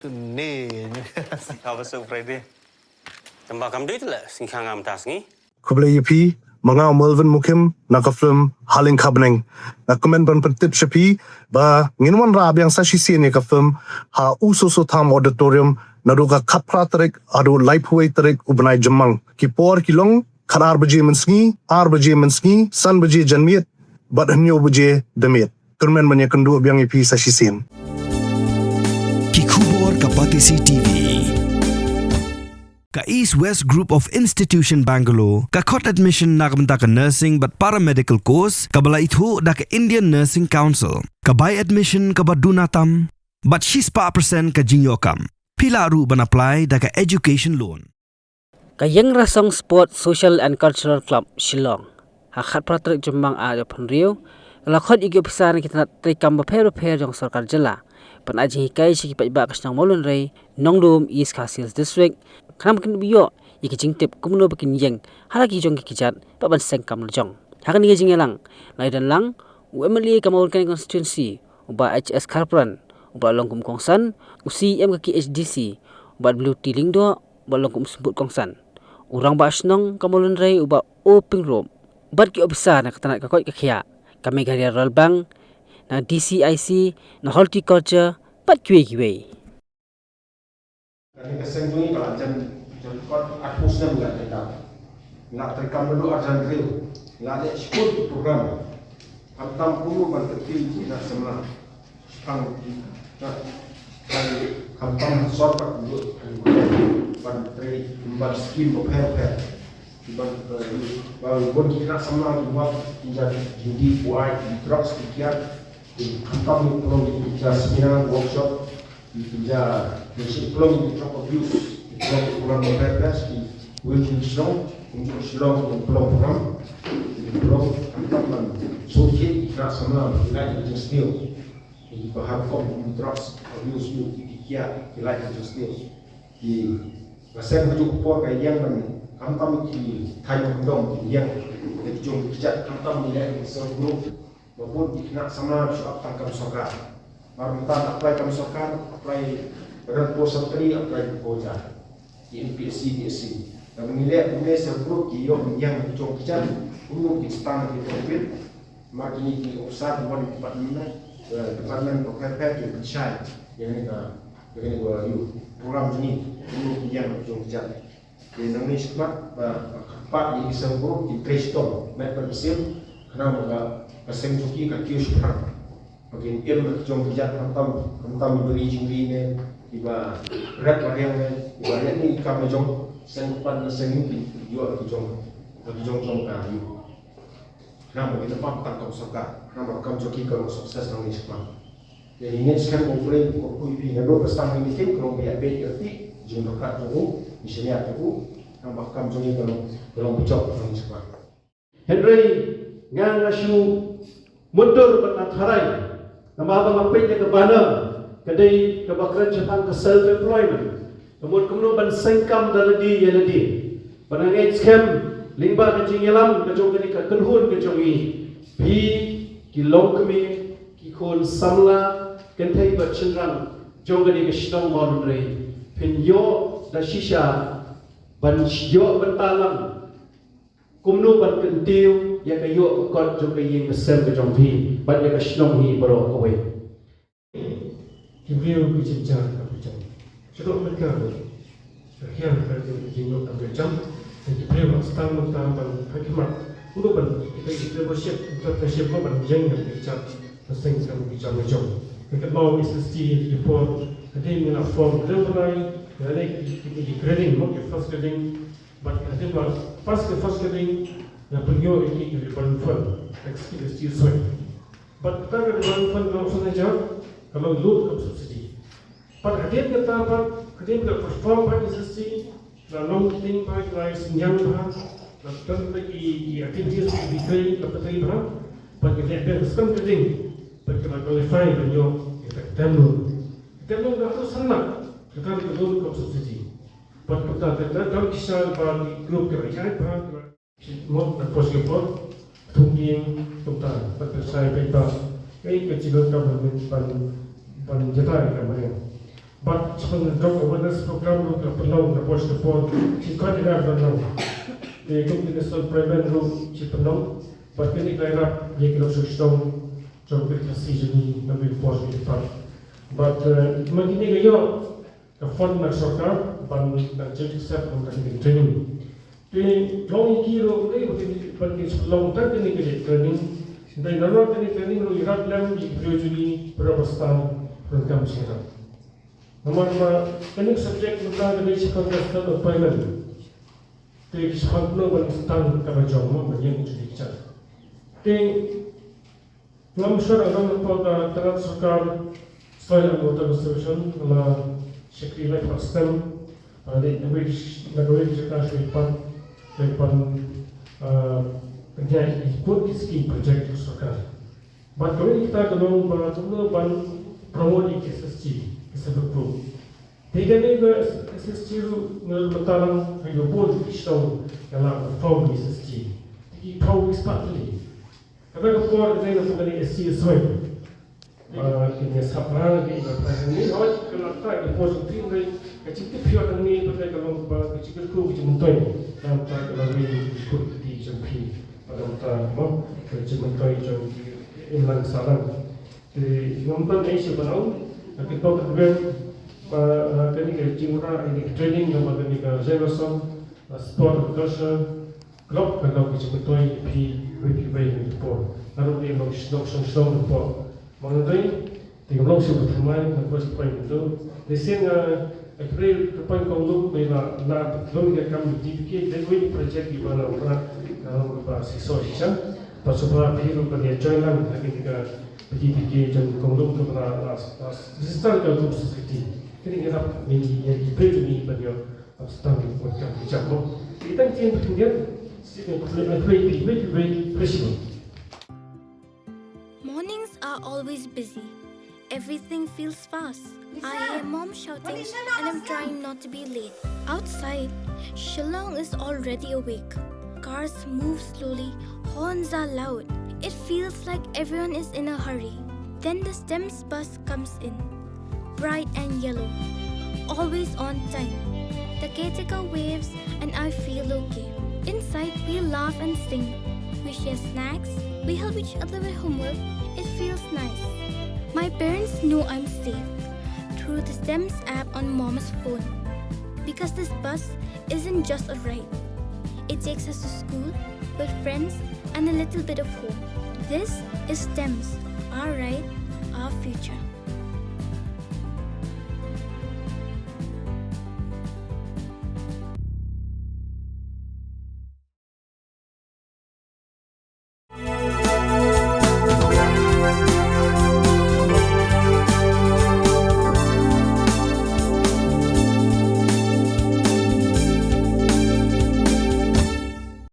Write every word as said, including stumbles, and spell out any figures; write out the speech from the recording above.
Ni. Kaba suk Friday. Tamba kam dei le sing khang am tas ngi. Khublei ïa phi, ma nga u Melvin Mukim, na ka film Haleng Khabneng. Nga kmen ban pyntip sha phi ba ngin wanrah biang sa shisien ïa ka film ha U Soso Tham Auditorium naduh ka khatphra tarik haduh laiphew wei tarik u bnai Jymmang. Ki por ki long khatar baje mynsngi, ar baje mynsngi, san baje janmiet bad hynñiew baje damiet. Kyrmen ban ïakynduh biang ïa phi sa shisien. Ki khubor ka Batesi TV. Ka East West Group of Institution Bangalore ka khot admission na ka bynta ka nursing bad paramedical course kaba la ithuh da ka Indian Nursing Council. Ka bai admission kaba duna tam bad shispah percent ka jingïoh kam. Phi lah ruh ban apply da ka education loan. Ka Ïeng Rasong Sport Social and Cultural Club Shillong ha khatphra tarik Jymmang ar hajar arphew hynriew ka la khot ïa ki ophisar na ki tnat treikam bapher bapher jong sorkar jylla ban ai jinghikai sha ki paidbah ka shnong Mawlynrei, Nongdum, East Khasi Hills District, khnang ba kin ïoh ïa ki jingtip kumno ba kin ïeng ha la ki jong ki kjat bad ban seng kam la jong. Ha kane ka jingïalang la ïadon lang u MLA ka Mawryngkneng Constituency, u Bah H S Kharpran, u ba la long kum u kongsan, u CEM ka KHADC, u Bah W T Lyngdoh, u ba la long kum u symbud kongsan, u rangbah shnong ka Mawlynrei, u Bah O Pyngrope, bad ki ophisar na ka tnat ka koit ka khiah, ka Meghalaya Rural Bank, na DCIC, na Horticulture bad kiwei kiwei. Kane ka seng jong ngi ka la jan, jan kot arphew snem ngi la treikam. Ngi la treikam naduh ar hajar hynriew. Ngi la leh shibun ki program. Khamtam kumno ban kyntiew ïa ki khynnah samla shaphang ki, khamtam ha sor bad kumjuh ha ki, ban trei, ban skim bapher bapher. Ban, eh, ban bun ki khynnah samla ki wad ki jingdih buaid, ki drugs, ki kiad. Khamtam ngi pynlong ki jingïaseng seminar, workshop, ki jingïa, ki jingpynlong ki drug abuse, ki pynlong ki program bapher bapher, ki wei ki shnong, kumjuh Shillong ki pynlong program, ki pynlong khamtam ban sngewthuh ki khynnah samla ki lait ki jingsniew. Ki ba ha rukom ki drugs abuse, ki, ki kiad, ki lait ki jingsniew. Ki, ka seng kajuh ka por ka ïeng ban khamtam ki thaiñ kyndong ki ïeng da ki jong ki kjat, khamtam ngi leh ki self group. Ba bun ki khynnah samla ki shu ap tang kam sorkar. Mar mynta apply kam sorkar, apply ran por santri, apply ko ja. Ki MPSC, DSC. Lada ngi leh kumne self group ki ïoh mynjang ki jong ki jan, kumno kin stang ki compete. Mar kine ki officer ki wan department, eh, department bapher bapher ki pynshai ïa kane ka, ïa kane ka, ïa program jong ngi, kumno kin ïa ki jong ki jan. Te nangne shakhmat ba, ba kyrpad ïa ki self group kin trei shitom met bad mynsiem, khnang ba ka, ka seng jong ki kan kiew shaphrang. Ba kin im ki jong ki jait, khamtam, khamtam ki bri jingri ne kiba ret mariang ne kiba ïa ni ki kam la jong, seng kyrpad na seng kin ïoh ki jong, ki jong jong ka ïoh. Khnang ba kin ym ap tang kam sorkar, khnang ba kam jong ki kan long success nangne shakhmat. Ïa ngi ngeit skhem ba U Blei u kyrkhu ïa phi naduh ba sdang ïa kine ki, ka long ba ïa beit ïa lynti jingryngkat jong u, jingshaniah jong u, khnang ba kam jong ngi ka long, ka long ba jop nangne shakhmat. Hynrei nga, nga shu mutdur bad nga tharai namar ba nga peit ïa ka banner ka dei kaba kren shaphang ka self employment. Ka mut kumno ban seng kam da lade ïa lade. Bad nga ngeit skhem lyngba ka jingïalam ka jong kane ka kynhun ka jong ngi, phi ki longkmie, ki khun samla, kynthei bad shynrang jong kane ka shnong Mawlynrei, phin ïoh da shisha ban ïoh bynta lang kumno ban kyntiew ïa ka ïoh ka kot jong ka ïing ka sem ka jong phi bad ïa ka shnong hi baroh kawei. Ki briew ki jynjar ka pyrshah. Shuh mynta ka hiar ka jingïoh ka pyrshah. Ki briew ba stang mynta ban ha khmat. Kumno ban kita ki briew ba ship, kita ka ship ban jeng ka pyrshah. Ka seng ka pyrshah ka jong. Ka mau S S T ki por. Hadien ngi la form grading, ngi la ki, ki, ki grading, mo, ki first grading. Bad hadien ba pass ka first grading, nga pynïoh ïa ki revolving fund, ex ki S T S Y. Bad kata ka revolving fund ka long san hajar, ka long lut kum subsidy. Bad hadien kata, bad hadien ka perform bha ki S S T, la long ki ting bha, la synñiang bha, la don bha ki, ki activities ki bitrei, la bitrei bha, bad ki leh bha ka second grading, bad ki la qualify ban ïoh ïa ka term loan. Term loan ka tu san lak, kata ka lut kum subsidy. Bad kumta te ka dang ki sha ba ki group ki ïaid ba ki mok na pos ki por thung ïing kumta bad ka shai peit ba ei ka jingkam ban ban ban jai ka mane. Bad shaphang drug awareness program ruh ka pynlong na por sha por, shi khot ïa ka ban long. Te kum ki national president ruh shi pynlong, bad kane ka ïarap ïa ki nongshong shnong jong ka Khasi jong ngi na ki por ki pat. Bad eh, ma kine ka ïoh ka fund na sorkar ban dang jingaccept ban dang training. Te long ïa ki ruh dei ba ki ban ki long tang kane ka training. Dei na ruh kane training ruh ïarap lem ïa ki briew jong ngi ba sdang ruh kam shisha. Namar ba kane ka subject mynta ka dei shaphang ka stand of payment. Te ki shaphang kumno ban sdang kaba jong mo ban ïeng jong ki cha. Te ngam sure ong hapoh ka tnat sorkar Soil and Water Conservation la shakri lai pat stem. Ah, dei na kawei na kawei ka jaka sha kawei pat dei ban ah, pynjah ïa ki pud ki scheme project ka sorkar. Bad kawei kita ka long ba kumno ban promote ïa ki S S G, ki self help group. Te kane ka S S G ruh nga mynta lang ha ïa bun ki shnong ka la form S S G. Te ki phew ki spah tylli. Kata ka por ka dei na pynlong S C S Y. Ba kine sap ra ki ba pa ni hoi ka la ta ka por sa tin dei ka jingtip phi ot ni ba dei ka long ba ka jingkyrkhu ka jingmyntoi. Dang ta ka la wi ki kur ki jong phi. Ba dang ta mo ka jingmyntoi jong ki imlang sahlang. Te ngam don ei shuh ban ong, ka tok ka dwem, ba, ah, kane ka jingwanrah, kane ka training, namar kane ka Generation, ah, Sport and Culture Club, ka dei ka jingmyntoi ïa phi, wei phi wei ha kine ki por. Naduh kine nongshong shnong hapoh Mawngdui, te ngam long shuh ban thymmai, namar ka poi mynta. Te sien, ah, Ka kyrpad ka pang kong lum ba la la lum ka kam D P K dei wei project ba la wanrah ka long ba shisha shisha. Bad shuwa phi ruh ban ïa join lang ha kane ka D P K jong kong lum ka la la register ka group society. Kane ka dap mini ïa ki briew jong ngi ban ïa stang ka kam ki jam mo. Ki tang ktien ba khyndiat sien ka kyrpad phi wei phi wei phi wei. Mornings are always busy. Everything feels fast. I hear mom shouting and I'm trying not to be late. Outside, Shillong is already awake. Cars move slowly, horns are loud. It feels like everyone is in a hurry. Then the STEMS bus comes in. Bright and yellow. Always on time. The caretaker waves and I feel okay. Inside, we laugh and sing. We share snacks. We help each other with homework. It feels nice. My parents know I'm safe through the STEMS app on mom's phone. Because this bus isn't just a ride, it takes us to school, with friends, and a little bit of home. This is STEMS, our ride, our future.